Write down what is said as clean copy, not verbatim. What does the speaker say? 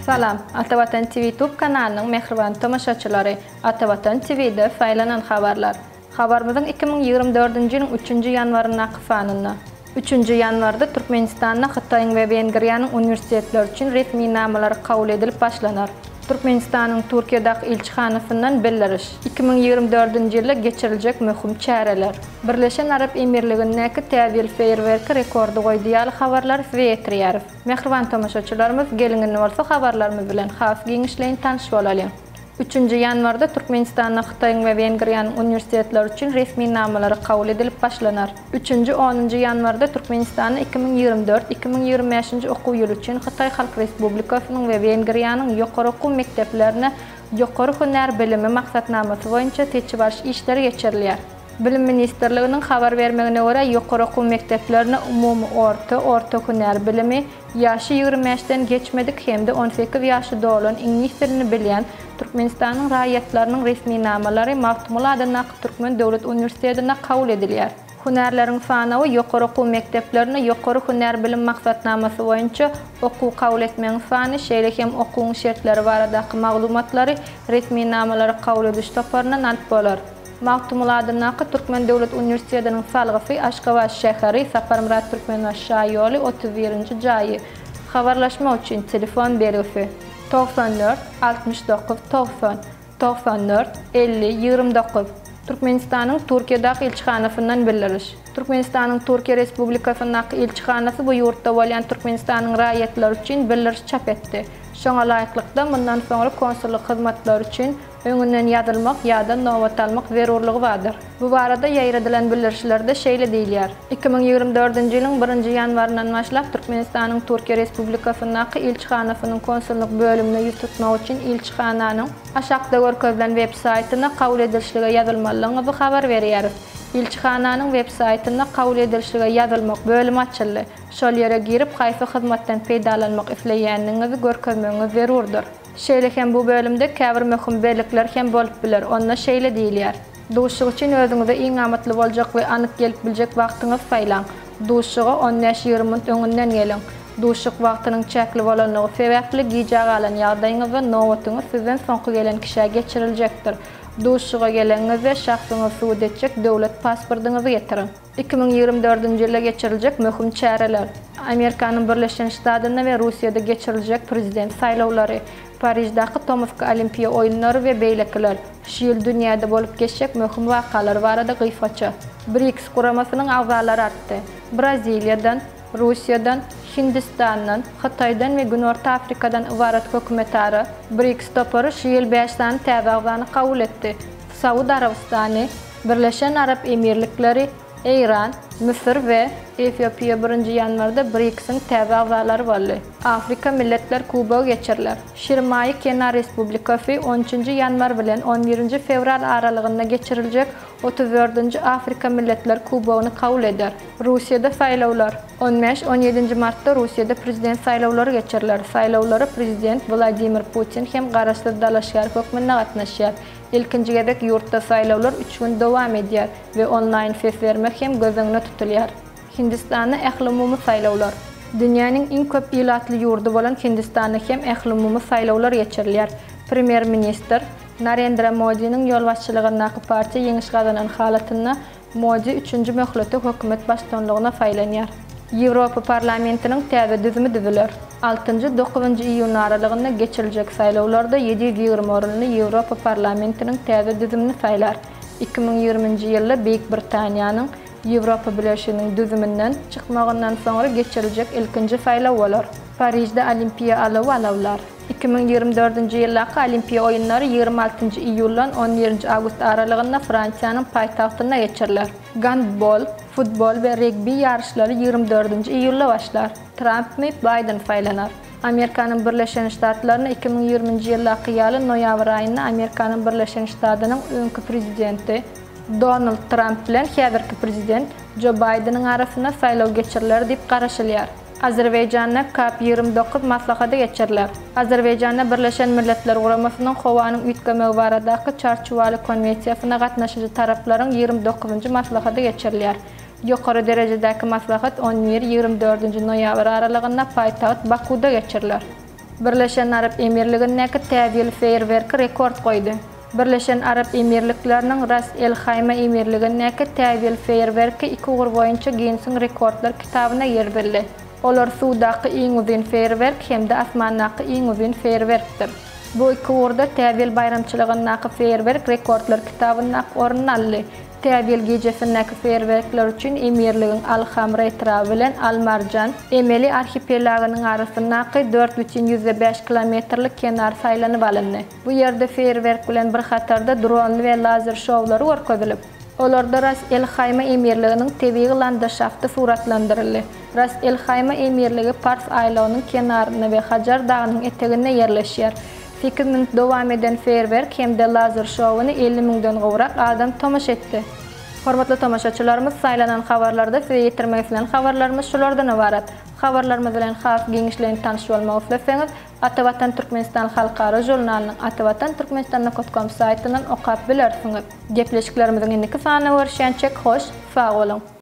Salam, Atavatan TV YouTube kanalynyň mähriban tomaşaçylary! Atavatan TV-de saýlanan habarlar. Habarymyzyň 2024-nji ýylyň üçünji ýanwaryndaky sanynda. Üçünji ýanwarda Türkmenistanda Hytaýyň we Wengriýanyň uniwersitetleri üçin resminamalary kabul edilip başlanar. Türkmenistanyň Türkiýedäki ilçihanasyndan bildiriş. 2024-nji ýylda geçiriljek möhüm çäreler. Birleşen Arap Emirligindäki Täze ýyl feýerwerki rekordy goýdy ýaly habarlary size ýetirýäris. Mähriban tomaşaçylarymyz, geliň indi bolsa habarlarymyz bilen has giňişleýin tanyş bolalyň. Üçünji ýanwarda Türkmenistanda Hytaýyň we Wengriýanyň uniwersitetleri üçin resminamalary kabul edilip başlanar. Üçünji onunjy ýanwarda Türkmenistanda 2024, 2025-nji okuw ýyly üçin Hytaý Halk Respublikasynyň we Wengriýanyň ýokary okuw mekdeplerine ýokary hünär bilimi maksatnamasy boýunça seçip alyş işleri geçirilýär. Bilim ministrliginiň habar bermegine görä, ýokary okuw mekdeplerine umumy orta, orta hünär bilimi, Ýaşy 25-den geçmedik hem-de 18 ýaşy dolan iňlis dilini bilýän Türkmenistanyň raýatlarynyň resminamalary Magtymguly adyndaky Türkmen döwlet uniwersitetinde kabul edilýär. Hünärleriň sanawy ýokary okuw mekdeplerinde ýokary hünär bilim maksatnamasy boýunça okuw kabul etmegiň sany, şeýle hem okuwyň şertleri baradaky maglumatlary resminamalary kabul ediş toparyndan alyp bolar. Magtymguly adyndaky Türkmen döwlet uniwersitetiniň salgysy, Aşgabat şäheri, Saparmyrat Türkmenbaşy şaýoly, 31-nji jaýy. Habarlaşmak üçin telefon belgisi, 94 69 90 94 50 29. Türkmenistanyň Türkiýedäki ilçihanasyndan bildiriş. Türkmenistanyň Türkiýe Respublikasyndaky ilçihanasy bu ýurtda bolýan Türkmenistanyň raýatlary üçin bildiriş çap etdi. Şoňa laýyklykda, mundan soňra konsullyk hyzmatlary üçin Öňünden ýazylmak ýa-da nobat almak zerurlygy bardyr. Bu barada ýaýradylan bildirişlerde şeýle diýilýär, 2024-nji ýylyň birinji ýanwaryndan başlap Türkmenistanyň Türkiýe Respublikasyndaky ilçihanasynyň konsullyk bölümine ýüz tutmak üçin ilçihananyň aşakda görkezilen web saýtynda kabul edilişlige ýazylmalydygyňyzy habar berýäris. Ilçihananyň web saýtynda kabul edilişlige ýazylmak bölümi açyldy. Şol ýere girip haýsy hyzmatdan peýdalanmak isleýändigiňizi görkezmegiňiz zerurdyr. Şeýle hem bu bölümde käbir möhüm bellikler hem bolup biler, onda şeýle diýilýär, Duşuşyk üçin özüňize iň amatly boljak we anyk gelip biljek wagtyňyzy saýlaň. Duşuşyga on bäş-ýigrimi minut öňünden geliň. Duşuşyk wagtynyň çäkli bolanlygy sebäpli gijä galan ýagdaýyňyzda nobatyňyz sizden soňky gelen kişä geçiriljekdir. Duşuşyga geleňiňizde şahsyňyzy subut etjek döwlet pasportyňyzy getiriň. 2024-nji ýylda geçiriljek möhüm çäreler, Amerikanyň Birleşen Ştatynda we Russiýada geçiriljek prezident saýlawlary, Pariždaky tomusky Olimpiýa oýunlary we beýlekiler, şu ýyl dünýäde bolup geçjek möhüm wakalar barada gysgaça. BRICS guramasynyň agzalary artdy. Braziliýadan, Russiýadan, Hindistandan, Hytaýdan we Günorta Afrikadan ybarat hökümetara BRICS topary şu ýyl bäş sany täze agzany kabul etdi, Saud Arabystany, Birleşen Arap Emirlikleri, Eýran, Müsür we Efiopiýa birinji ýanwarda BRICS-iň täze agzalary boldy. Afrika Milletler Kubogy geçiriler. Şirmaýy Kenar Respublikasy on üçünji ýanwar bilen on birinji fewral aralygynda geçiriljek otuz dördünji Afrika Milletler Kubogyny kabul eder. Russiýada saýlawlar. On bäş, on ýedinji martda Russiýada prezident saýlawlary geçiriler. Saýlawlara prezident Wladimir Putin hem garaşsyz dalaşgär hökmünde gatnaşýar. Ilkinji gezek ýurtda saýlawlar üç gün dowam edýär we onlaýn ses bermek hem göz öňünde tutulýar. Hindistanda ählumumy saýlawlar. Dünýäniň iň köp ilatly ýurdy bolan Hindistanda hem ählumumy saýlawlar geçirilýär. Premýer-ministr Narendra Modiniň ýolbaşçylygyndaky partiýa ýeňiş gazanan halatynda Modi üçünji möhlete hökümet baştutanlygyna saýlanýar. Ýewropa Parlamentiniň täze düzümi düzüler. Altynjy, dokuzynjy iýun aralygynda geçiriljek saýlawlarda 720 orunly Ýewropa Parlamentiniň täze düzümini saýlar. 2020-nji ýylda Beýik Britaniýanyň Ýewropa Bileleşiginiň düzüminden çykmagyndan soňra geçiriljek ilkinji saýlaw bolar. Parižde Olimpiýa alawy alawlar. 2024-nji ýyldaky Olimpiýa oýunlary 26-njy iýuldan 11-nji awgust aralygynda Fransiýanyň paýtagtynda geçiriler. Gandbol, futbol we regbi ýaryşlary 24-nji iýulda başlar. Trampmy, Baýden saýlanar. Amerikanyň Birleşen Ştatlarynda 2020-nji ýyldaky ýaly noýabr aýynda Amerikanyň Birleşen Ştadynyň öňki prezidenti Donald Tramp bilen häzirki prezident Jo Baýdeniň arasynda saýlaw geçiriler diýip garaşylýar. Azerbaýjanda COP 29 maslahaty geçiriler. Azerbaýjanda Birleşen Milletler Guramasynyň Howanyň üýtgemegi baradaky Çarçuwaly konwensiýasyna gatnaşyjy taraplaryň ýigrimi dokuzynjy maslahaty geçirilýär. Ýokary derejedäki maslahat on bir, ýigrimi dördünji noýabr aralygynda paýtagt Bakuwda geçiriler. Birleşen Arap Emirligindäki Täze ýyl feýerwerki rekord goýdy. Birleşen Arap Emirlikleriniň Ras-el-Haýma emirligindäki Täze ýyl feýerwerki iki ugur boýunça Ginnesiň rekordlar kitabyna girizildi. Olar suwdaky iň uzyn feýerwerk hem-de asmandaky iň uzyn feýerwerkdir. Bu iki ugurda Täze ýyl baýramçylygyndaky feýerwerk rekordlar kitabyndaky ornuny aldy. Täze ýyl gijesindäki feýerwerkler üçin emirligiň Al-Hamra etraby bilen Al-Marjan emeli arhipelagynyň arasyndaky 4,5 kilometrlik kenar saýlanyp alyndy. Bu ýerde feýerwerk bilen bir hatarda dronly we lazer şoulary görkezilip, olarda Ras-el-Haýma emirliginiň tebigy landşafty suratlandyryldy. Ras-el-Haýma emirligi Pars aýlagynyň kenarynda we Hajar dagynyň eteginde ýerleşýär. Sekiz minut dowam eden feýerwerk hem-de lazer şouny 50 müňden gowrak adam tomaşa etdi. Hormatly tomaşaçylarymyz, saýlanan habarlarda size ýetirmek islän habarlarymyz şulardan ybarat. Habarlarymyz bilen has giňişleýin tanyş bolmak isleseňiz, Atavatan Türkmenistan halkara žurnalynyň atavatan türkmenistan nokat kom saýtyndan okap bilersiňiz. Gepleşiklerimiziň indiki sanynda görüşýänçek hoş, sag boluň!